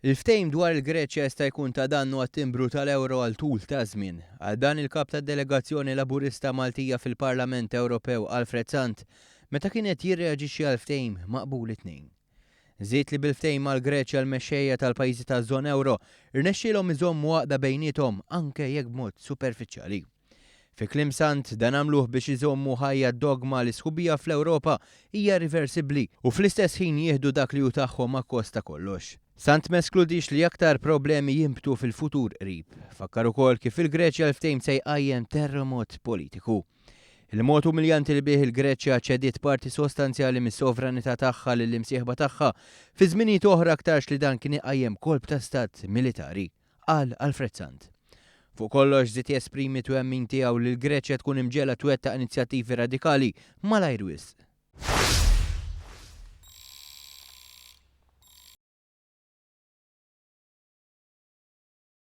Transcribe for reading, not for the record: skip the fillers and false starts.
Il-ftehim dwar il-Greċja jista' jkun ta' dannu għat-timbru tal-ewro għal tul ta' żmien. Qal dan il-Kap tad-Delegazzjoni Laburista Maltija fil-Parlament Ewropew Alfred Sant meta kien qed jirreaġixxi għall-ftehim maqbul it-Tnejn. Żied li bil-ftehim mal-Greċja l-mexxejja tal-pajjiżi taż-żona ewro rnexxielhom iżommu għaqda bejniethom anke jekk b'mod superfiċjali. Fi kliem Sant, dan għamluh biex iżommu ħajja d-dogma li s-sħubija fl-Ewropa hija irriversibbli u fl-istess ħin jieħdu dak li hu tagħhom akkost ta' kollox. Sant m'eskludiex li aktar problemi jinbtu fil-futur qrib. Fakkar ukoll kif fil-Greċja l-ftehim se jqajjem terremot politiku. Il-mod umiljanti li bih il-Greċja ċediet parti sostanzjali mis-sovranità tagħha lill-imsieħba tagħha fi żminijiet oħra aktarx li dan kien iqajjem kolp ta' stat militari. qal Alfred Sant. Fuq kollox żied jesprimi t-twemmin tiegħu li l-Greċja tkun imġegħla twettaq inizjattivi radikali malajr wisq.